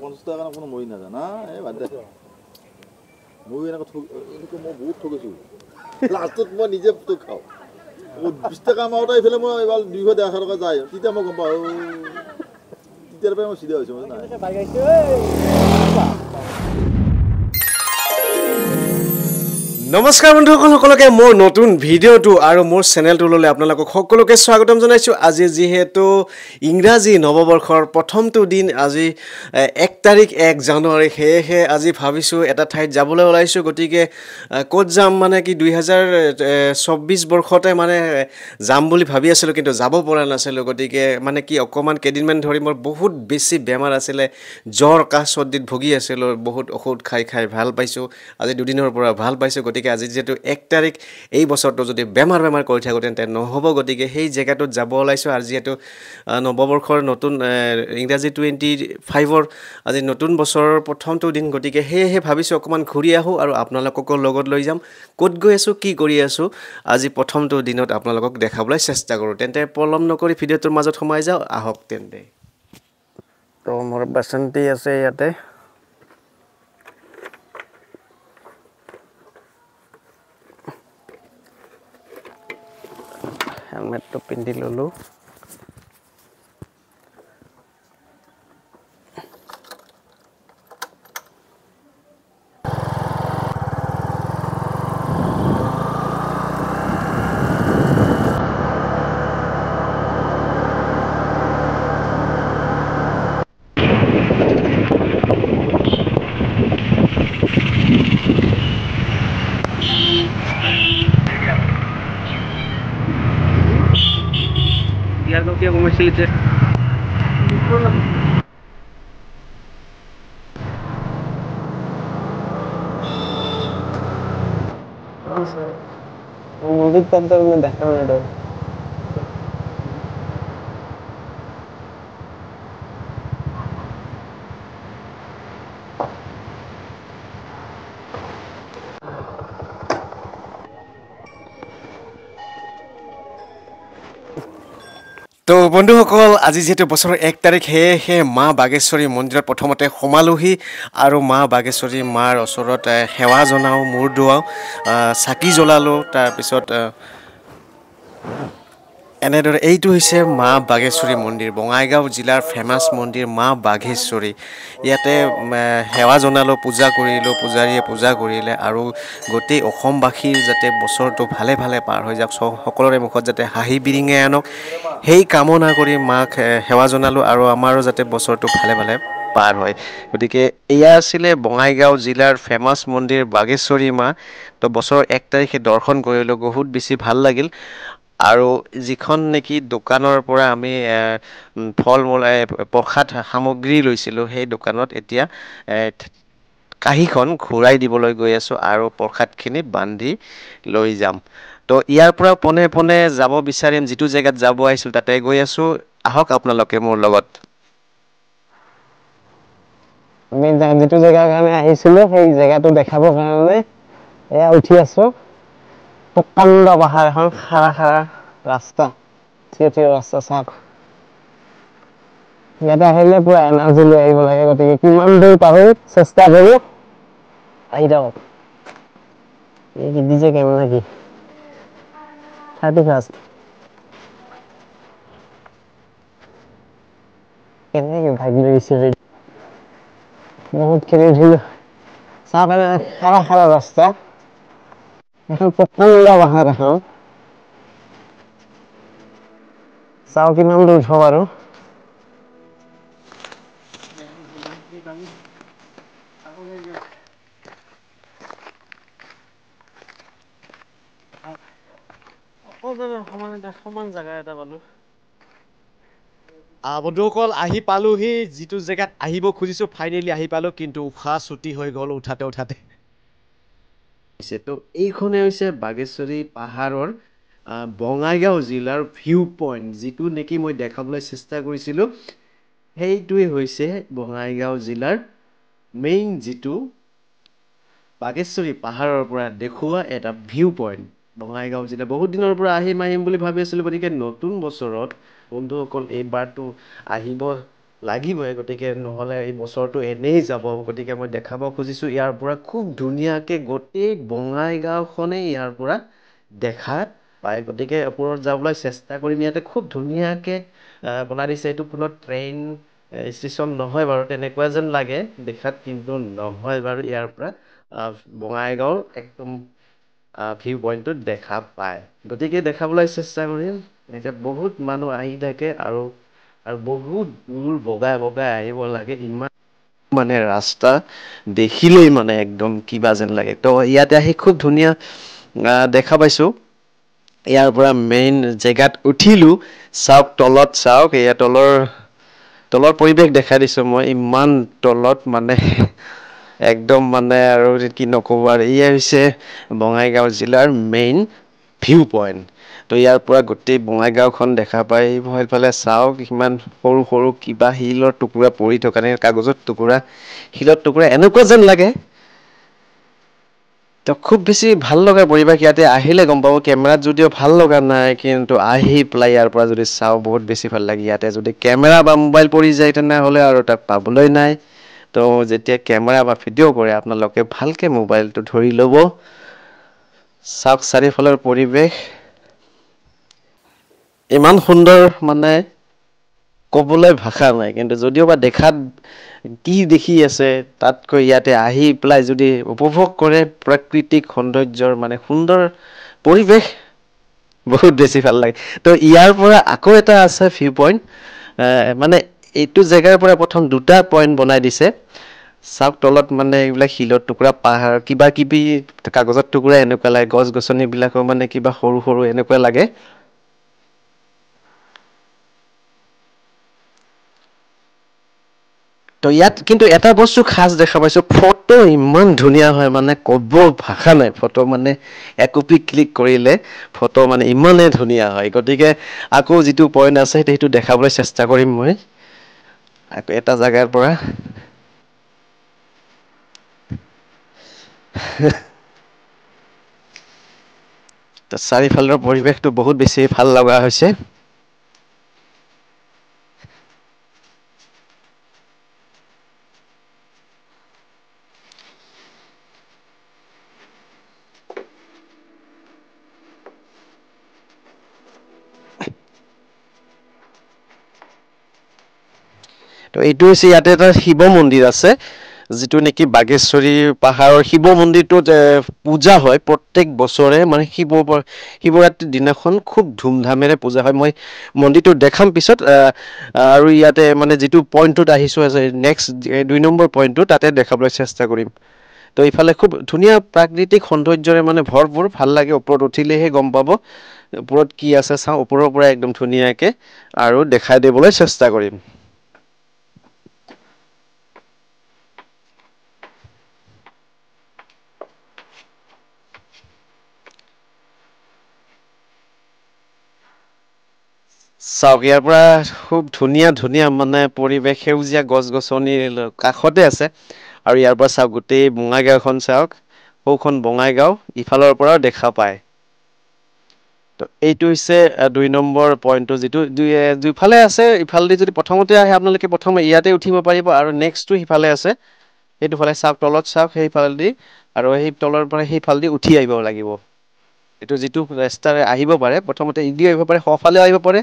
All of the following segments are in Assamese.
50 টকাৰ কাৰণে কোনো মৰি নাযায় না। এই বাদ দে, ময়ো এনেকৈ এনেকৈ মই বহুত ঠগিছোঁ, লাষ্টত মই নিজে ঠগ খাওঁ। 20 টকা মাৰোঁতে এইফালে মই এইবাৰ 200 150 টকা যায়, তেতিয়া মই গম পাওঁ, তেতিয়াৰ পৰাই মই চিধা হৈছোঁ। নমস্কাৰ বন্ধুসকল, সকলোকে মোৰ নতুন ভিডিঅ'টো আৰু মোৰ চেনেলটোলৈ আপোনালোকক সকলোকে স্বাগতম জনাইছোঁ। আজি যিহেতু ইংৰাজী নৱবৰ্ষৰ প্ৰথমটো দিন, আজি 1 তাৰিখ 1 জানুৱাৰী, সেয়েহে আজি ভাবিছোঁ এটা ঠাইত যাবলৈ ওলাইছোঁ। গতিকে ক'ত যাম মানে কি 2024 বৰ্ষতে মানে যাম বুলি ভাবি আছিলোঁ, কিন্তু যাব পৰা নাছিলোঁ। গতিকে মানে কি অকণমান কেইদিনমান ধৰি মোৰ বহুত বেছি বেমাৰ আছিলে, জ্বৰ কাহ চৰ্দিত ভুগি আছিলোঁ, বহুত ঔষধ খাই খাই ভাল পাইছোঁ, আজি দুদিনৰ পৰা ভাল পাইছোঁ। গতিকে আজি যিহেতু 1 তাৰিখ, এই বছৰটো যদি বেমাৰ বেমাৰ কৰি থাকোঁ তেন্তে নহ'ব। গতিকে সেই জেগাটোত যাব ওলাইছোঁ। আৰু যিহেতু নৱবৰ্ষৰ নতুন ইংৰাজী 25ৰ আজি নতুন বছৰৰ প্ৰথমটো দিন, গতিকে সেয়েহে ভাবিছোঁ অকণমান ঘূৰি আহোঁ আৰু আপোনালোককো লগত লৈ যাম। ক'ত গৈ আছোঁ, কি কৰি আছোঁ, আজি প্ৰথমটো দিনত আপোনালোকক দেখাবলৈ চেষ্টা কৰোঁ। তেন্তে পলম নকৰি ভিডিঅ'টোৰ মাজত সোমাই যাওঁ, আহক তেন্তে। তো মোৰ বাচন্তি আছে ইয়াতে। হেলমেটটো পিন্ধি ল'লোঁ। তো বন্ধুসকল, আজি যিহেতু বছৰৰ 1 তাৰিখ, সেয়েহে মা বাগেশ্বৰী মন্দিৰত প্ৰথমতে সোমালোহি আৰু মা বাগেশ্বৰী মাৰ ওচৰত সেৱা জনাওঁ, মূৰ দোৱাওঁ, চাকি জ্বলালোঁ। তাৰপিছত এনেদৰে এইটো হৈছে মা বাগেশ্বৰী মন্দিৰ, বঙাইগাঁও জিলাৰ ফেমাছ মন্দিৰ মা বাঘেশ্বৰী। ইয়াতে সেৱা জনালোঁ, পূজা কৰিলোঁ, পূজাৰীয়ে পূজা কৰিলে আৰু গোটেই অসমবাসীৰ যাতে বছৰটো ভালে ভালে পাৰ হৈ যাওক, সকলোৰে মুখত যাতে হাঁহি বিৰিঙাই আনক, সেই কামনা কৰি মাক সেৱা জনালোঁ আৰু আমাৰো যাতে বছৰটো ভালে ভালে পাৰ হয়। গতিকে এয়া আছিলে বঙাইগাঁও জিলাৰ ফেমাছ মন্দিৰ বাগেশ্বৰী মা। তো বছৰৰ 1 তাৰিখে দৰ্শন কৰিলোঁ, বহুত বেছি ভাল লাগিল। আৰু যিখন নেকি দোকানৰ পৰা আমি ফল মূল প্ৰসাদ সামগ্ৰী লৈছিলোঁ, সেই দোকানত এতিয়া কাঁহীখন ঘূৰাই দিবলৈ গৈ আছোঁ আৰু প্ৰসাদখিনি বান্ধি লৈ যাম। তো ইয়াৰ পৰা পোনে পোনে যাব বিচাৰিম, যিটো জেগাত যাব আহিছিলোঁ তাতে গৈ আছোঁ। আহক আপোনালোকে মোৰ লগত। আমি যিটো জেগাৰ কাৰণে আহিছিলোঁ সেই জেগাটো দেখাবৰ কাৰণে এয়া উঠি আছোঁ। প্ৰকাণ্ড পাহাৰ এখন, খাৰা খাৰা ৰাস্তা, থিয় থিয় ৰাস্তা। চাওক, ইয়াতে আহিলে পুৰা এনাৰ্জি লৈ আহিব লাগে। গতিকে কিমান দূৰ পাৰোঁ চেষ্টা কৰোঁ, আহি থাকক। এই কি ডিজে কেমেৰা কি 31 কেনেকে ভাগি গৈছে, বহুতখিনি উঠিলোঁ। চাওক, খাৰা খাৰা ৰাস্তা, এখন প্ৰকাণ্ড পাহাৰ এখন। চাওঁ কিমান দূৰ উঠিব পাৰোঁ। সমান জেগা এটা পালোঁ। বন্ধুসকল, আহি পালোহি যিটো জেগাত আহিব খুজিছোঁ, ফাইনেলি আহি পালোঁ। কিন্তু উশাহ চুটি হৈ গ'ল উঠাতে উঠাতে। তো এইখনে হৈছে বাগেশ্বৰী পাহাৰৰ বঙাইগাঁও জিলাৰ ভিউ পইণ্ট, যিটো নেকি মই দেখাবলৈ চেষ্টা কৰিছিলোঁ। সেইটোৱে হৈছে বঙাইগাঁও জিলাৰ মেইন যিটো বাগেশ্বৰী পাহাৰৰ পৰা দেখুওৱা এটা ভিউ পইণ্ট। বঙাইগাঁও জিলা বহুত দিনৰ পৰা আহিম আহিম বুলি ভাবি আছিলোঁ, গতিকে নতুন বছৰত বন্ধুসকল এইবাৰটো আহিব লাগিবই, গতিকে নহ'লে এই বছৰটো এনেই যাব। গতিকে মই দেখাব খুজিছোঁ ইয়াৰ পৰা খুব ধুনীয়াকৈ গোটেই বঙাইগাঁওখনেই ইয়াৰ পৰা দেখা পায়। গতিকে ওপৰত যাবলৈ চেষ্টা কৰিম। ইয়াতে খুব ধুনীয়াকৈ বনাই দিছে। এইটো কোনো ট্ৰেইন ষ্টেচন নহয় বাৰু, তেনেকুৱা যেন লাগে দেখাত, কিন্তু নহয় বাৰু। ইয়াৰ পৰা বঙাইগাঁৱৰ একদম ভিউ পইণ্টটোত দেখা পায়। গতিকে দেখাবলৈ চেষ্টা কৰিম। এতিয়া বহুত মানুহ আহি থাকে আৰু আৰু বহুত দূৰ বগাই বগাই আহিব লাগে। ইমান মানে ৰাস্তা দেখিলেই মানে একদম কিবা যেন লাগে। তো ইয়াতে আহি খুব ধুনীয়া দেখা পাইছোঁ। ইয়াৰ পৰা মেইন জেগাত উঠিলোঁ। চাওক তলত চাওক, এয়া তলৰ তলৰ পৰিৱেশ দেখাই দিছোঁ মই। ইমান তলত মানে একদম মানে আৰু কি নক'ব আৰু। এয়া হৈছে বঙাইগাঁও জিলাৰ মেইন ভিউ পইণ্ট। তো ইয়াৰ পৰা গোটেই বঙাইগাঁওখন দেখা পায়। সেইফালে চাওক, ইমান সৰু সৰু কিবা শিলৰ টুকুৰা পৰি থকা নে কাগজৰ টুকুৰা, শিলৰ টুকুৰা এনেকুৱা যেন লাগে। তো খুব বেছি ভাল লগা পৰিৱেশ। ইয়াতে আহিলে গম পাব, কেমেৰাত যদিও ভাল লগা নাই, কিন্তু আহি পেলাই ইয়াৰ পৰা যদি চাওঁ বহুত বেছি ভাল লাগে। ইয়াতে যদি কেমেৰা বা মোবাইল পৰি যায় তেনেহ'লে আৰু তাক পাবলৈ নাই। তো যেতিয়া কেমেৰা বা ভিডিঅ' কৰে আপোনালোকে ভালকৈ মোবাইলটো ধৰি ল'ব। চাওক চাৰিওফালৰ পৰিৱেশ ইমান সুন্দৰ, মানে ক'বলৈ ভাষা নাই। কিন্তু যদিও বা দেখাত কি দেখি আছে, তাতকৈ ইয়াতে আহি পেলাই যদি উপভোগ কৰে প্ৰাকৃতিক সৌন্দৰ্যৰ মানে সুন্দৰ পৰিৱেশ, বহুত বেছি ভাল লাগে। তো ইয়াৰ পৰা আকৌ এটা আছে ভিউ পইণ্ট। মানে এইটো জেগাৰ পৰা প্ৰথম দুটা পইণ্ট বনাই দিছে। চাওক তলত মানে এইবিলাক শিলৰ টুকুৰা, পাহাৰ, কিবা কিবি কাগজৰ টুকুৰা এনেকুৱা লাগে। গছ গছনিবিলাকো মানে কিবা সৰু সৰু এনেকুৱা লাগে। তো ইয়াত কিন্তু এটা বস্তু খাচ দেখা পাইছোঁ, ফটো ইমান ধুনীয়া হয়, মানে ক'ব ভাষা নাই। ফটো মানে একপি ক্লিক কৰিলে ফটো মানে ইমানেই ধুনীয়া হয়। গতিকে আকৌ যিটো পইণ্ট আছে সেইটো দেখাবলৈ চেষ্টা কৰিম মই আকৌ এটা জেগাৰ পৰা। তো চাৰিওফালৰ পৰিৱেশটো বহুত বেছি ভাল লগা হৈছে। তো এইটো হৈছে ইয়াতে এটা শিৱ মন্দিৰ আছে, যিটো নেকি বাগেশ্বৰী পাহাৰৰ শিৱ মন্দিৰটোত পূজা হয় প্ৰত্যেক বছৰে। মানে শিৱৰাত্ৰিৰ দিনাখন খুব ধুমধামেৰে পূজা হয়। মই মন্দিৰটো দেখাম পিছত। আৰু ইয়াতে মানে যিটো পইণ্টটোত আহিছোঁ নেক্সট 2 নম্বৰ পইণ্টটো, তাতে দেখাবলৈ চেষ্টা কৰিম। তো ইফালে খুব ধুনীয়া প্ৰাকৃতিক সৌন্দৰ্যৰে মানে ভৰপূৰ, ভাল লাগে। ওপৰত উঠিলেহে গম পাব ওপৰত কি আছে। চাওঁ ওপৰৰ পৰা একদম ধুনীয়াকৈ আৰু দেখাই দিবলৈ চেষ্টা কৰিম। চাওক ইয়াৰ পৰা খুব ধুনীয়া ধুনীয়া মানে পৰিৱেশ, সেউজীয়া গছ গছনিৰ কাষতে আছে। আৰু ইয়াৰ পৰা চাওক গোটেই বঙাইগাঁওখন, চাওক সৌখন বঙাইগাঁও ইফালৰ পৰাও দেখা পায়। তো এইটো হৈছে 2 নম্বৰ পইণ্টটো, যিটো দুইফালে আছে। ইফালেদি যদি প্ৰথমতে আহে আপোনালোকে প্ৰথমে ইয়াতে উঠিব পাৰিব, আৰু নেক্সটটো সিফালে আছে। সেইটোফালে চাওক, তলত চাওক সেইফালেদি, আৰু সেই তলৰ পৰা সেইফালেদি উঠি আহিব লাগিব। এইটো যিটো ৰাস্তাৰে আহিব পাৰে, প্ৰথমতে ইদিও আহিব পাৰে, সোঁফালেও আহিব পাৰে,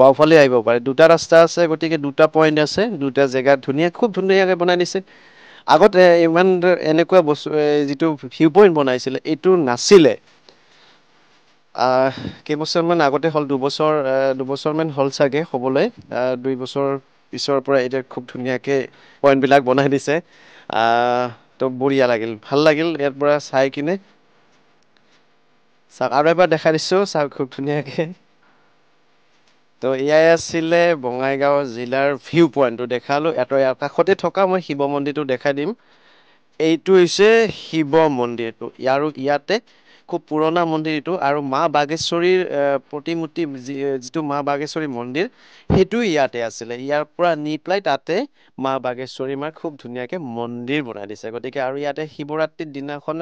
বাওঁফালে আহিব পাৰে। দুটা ৰাস্তা আছে, গতিকে দুটা পইণ্ট আছে, দুটা জেগাত ধুনীয়া খুব ধুনীয়াকৈ বনাই দিছে। আগতে ইমান এনেকুৱা বস্তু যিটো ভিউ পইণ্ট বনাইছিলে এইটো নাছিলে। কেইবছৰমান আগতে হ'ল, দুবছৰমান হ'ল চাগে হ'বলৈ। 2 বছৰ পিছৰ পৰা এতিয়া খুব ধুনীয়াকৈ পইণ্টবিলাক বনাই দিছে। তো বঢ়িয়া লাগিল, ভাল লাগিল ইয়াৰ পৰা চাই কিনে। চাওক আৰু এবাৰ দেখাই দিছোঁ, চাওক খুব ধুনীয়াকৈ। তো এয়াই আছিলে বঙাইগাঁও জিলাৰ ভিউ পইণ্টটো দেখালোঁ। ইয়াৰ কাষতে থকা মই শিৱ মন্দিৰটো দেখাই দিম। এইটো হৈছে শিৱ মন্দিৰটো, আৰু ইয়াতে খুব পুৰণা মন্দিৰ এইটো। আৰু মা বাগেশ্বৰীৰ প্ৰতিমূৰ্তি যিটো মা বাগেশ্বৰী মন্দিৰ, সেইটো ইয়াতে আছিলে। ইয়াৰ পৰা নি পেলাই তাতে মা বাগেশ্বৰী মাৰ খুব ধুনীয়াকৈ মন্দিৰ বনাই দিছে। গতিকে আৰু ইয়াতে শিৱৰাত্ৰিৰ দিনাখন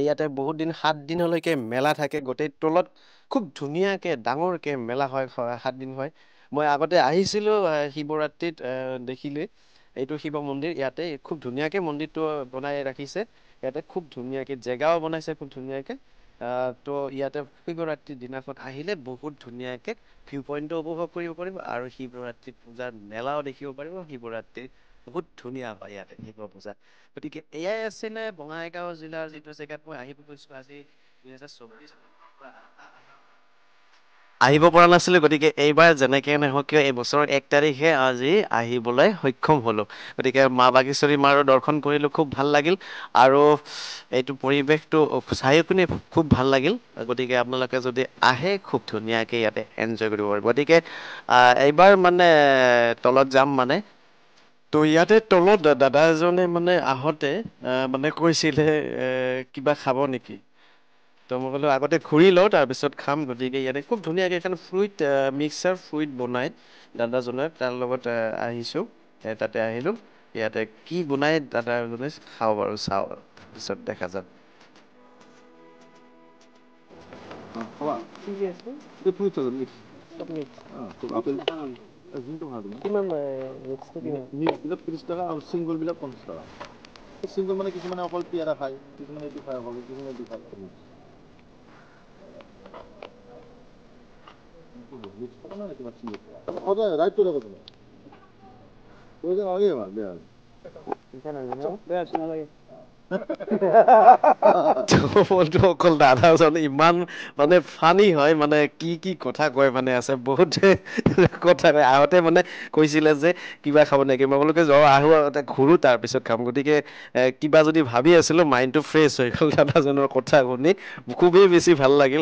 ইয়াতে বহুত দিন 7 দিনলৈকে মেলা থাকে। গোটেই তলত খুব ধুনীয়াকৈ ডাঙৰকৈ মেলা হয়, 7 দিন হয়। মই আগতে আহিছিলোঁ শিৱৰাত্ৰিত, দেখিলোৱেই এইটো শিৱ মন্দিৰ। ইয়াতে খুব ধুনীয়াকৈ মন্দিৰটো বনাই ৰাখিছে, ইয়াতে খুব ধুনীয়াকৈ জেগাও বনাইছে খুব ধুনীয়াকৈ। তো ইয়াতে শিৱৰাত্ৰিৰ দিনাখন আহিলে বহুত ধুনীয়াকৈ ভিউ পইণ্টটো উপভোগ কৰিব পাৰিব আৰু শিৱৰাত্ৰি পূজাৰ মেলাও দেখিব পাৰিব। শিৱৰাত্ৰি বহুত ধুনীয়া হয় ইয়াতে শিৱ পূজা। গতিকে এয়াই আছিলে বঙাইগাঁও জিলাৰ যিটো জেগাত মই আহিব গৈছোঁ আজি 2024 আহিব পৰা নাছিলোঁ, গতিকে এইবাৰ যেনেকৈ নহওক কিয় এই বছৰৰ 1 তাৰিখে আজি আহিবলৈ সক্ষম হ'লোঁ। গতিকে মা বাগেশ্বৰী মাৰো দৰ্শন কৰিলোঁ, খুব ভাল লাগিল আৰু এইটো পৰিৱেশটো চাই পিনে খুব ভাল লাগিল। গতিকে আপোনালোকে যদি আহে খুব ধুনীয়াকৈ ইয়াতে এনজয় কৰিব পাৰিব। গতিকে এইবাৰ মানে তলত যাম মানে, তো ইয়াতে তলত দাদা এজনে মানে আহোঁতে মানে কৈছিলে কিবা খাব নেকি, তো মই ক'লোঁ আগতে ঘূৰি লওঁ তাৰপিছত খাম। গতিকে ইয়াতে খুব ধুনীয়াকৈ এখন ফ্ৰুইট মিক্সাৰ ফ্ৰুইট বনায় দাদাজনে, তাৰ লগত আহিছোঁ, তাতে আহিলোঁ। ইয়াতে কি বনায় দাদাজনে খাওঁ বাৰু, চাওঁ পিছত দেখা যাওক। ছিংগলবিলাক 50 টকা। ছিংগল মানে কিছুমানে অকল পিয়াৰা খায়, কিছুমানে এইটো খায় অকল, কিছুমানে এইটো খায়। বন্ধুসকল, দাদাজন ইমান মানে ফানি হয়, মানে কি কি কথা কয় মানে আছে বহুত কথা কয়। আগতে মানে কৈছিলে যে কিবা খাব নেকি, মই বোলো যাওঁ আহোঁ ঘূৰোঁ তাৰপিছত খাম। গতিকে কিবা যদি ভাবি আছিলোঁ মাইণ্ডটো ফ্ৰেছ হৈ গ'ল দাদাজনৰ কথা শুনি, খুবেই বেছি ভাল লাগিল।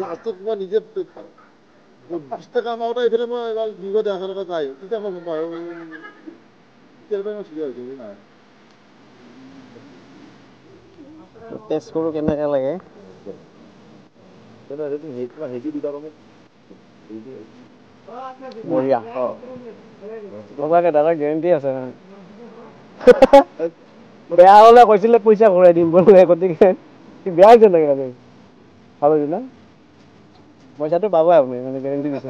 লাষ্টত মই নিজে 20 টকা মাৰোঁতে এইফালে মই এবাৰ 200 150 টকা যায়, তেতিয়া মই গম পাওঁ তেতিয়াৰ পৰাই মই চিধা হৈছোঁ নাই। টেষ্ট কৰোঁ কেনেকৈ লাগে। বঢ়িয়া, সঁচাকৈ দাদা গেৰেণ্টি আছে। বেয়া হ'লে কৈছিলে পইচা ঘূৰাই দিম বোলে, গতিকে বেয়া হৈছে নেকি? আজি ভাল হৈছে ন? পইচাটো পাব আপুনি, মানে গেৰেণ্টি দিছে।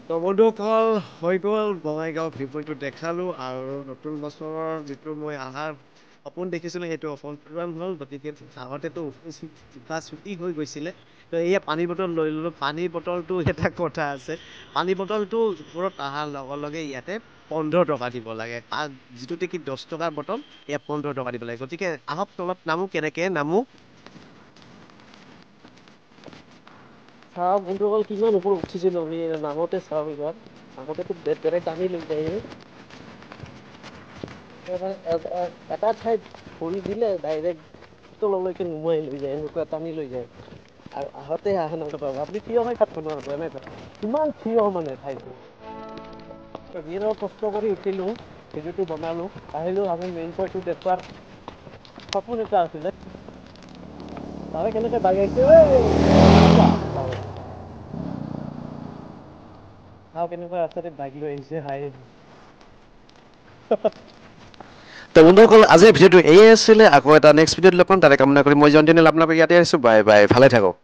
তো বন্ধুসকল, হৈ গ'ল বঙাইগাঁও ভিউ পইণ্টটো দেখালোঁ আৰু নতুন বছৰৰ যিটো মই অহাৰ সপোন দেখিছিলোঁ সেইটো সপোন পূৰণ হ'ল। গতিকে আগতেতো উশাহ চুটি হৈ গৈছিলে, তো এয়া পানী বটল লৈ ল'লোঁ। পানী বটলটো এটা কথা আছে, পানী বটলটো ওপৰত অহাৰ লগে লগে ইয়াতে 15 টকা দিব লাগে। যিটো নেকি 10 টকাৰ বটল, ইয়াত 15 টকা দিব লাগে। গতিকে আহক তলত নামো, কেনেকৈ নামো চাওক বন্ধুসকল, কিমান ওপৰত উঠিছিলোঁ আমি নামোতে। চাওক এইবাৰ আগতেতো বেলেগ টানি লৈ যায়, এটা ঠাইত ভৰি দিলে ডাইৰেক্ট তললৈকে নুমুৱাই লৈ যায়, এনেকুৱা টানি লৈ যায়। আৰু আহোঁতে আহে নাপাব আপুনি, থিয় হৈ থাকিব নোৱাৰিব, এনেকুৱা ইমান থিয় মানে ঠাইটো। যিহেতু কষ্ট কৰি উঠিলোঁ, ভিডিঅ'টো বনালোঁ, আহিলোঁ। আমি মেইন পইণ্টটো দেখুৱাৰ সপোন এটা আছিলে, তাৰে কেনেকৈ বাগাইছে চাওঁ, কেনেকুৱা ৰাস্তাতে বাইক লৈ আহিছে। হাই তো বন্ধুসকল, আজিৰ ভিডিঅ'টো এয়ে আছিলে। আকৌ এটা নেক্সট ভিডিঅ'ত লগ পাম, তাৰে কামনা কৰি মই জয়ন্তী আপোনালোকক ইয়াতে আহিছোঁ। বাই বাই, ভালে থাকক।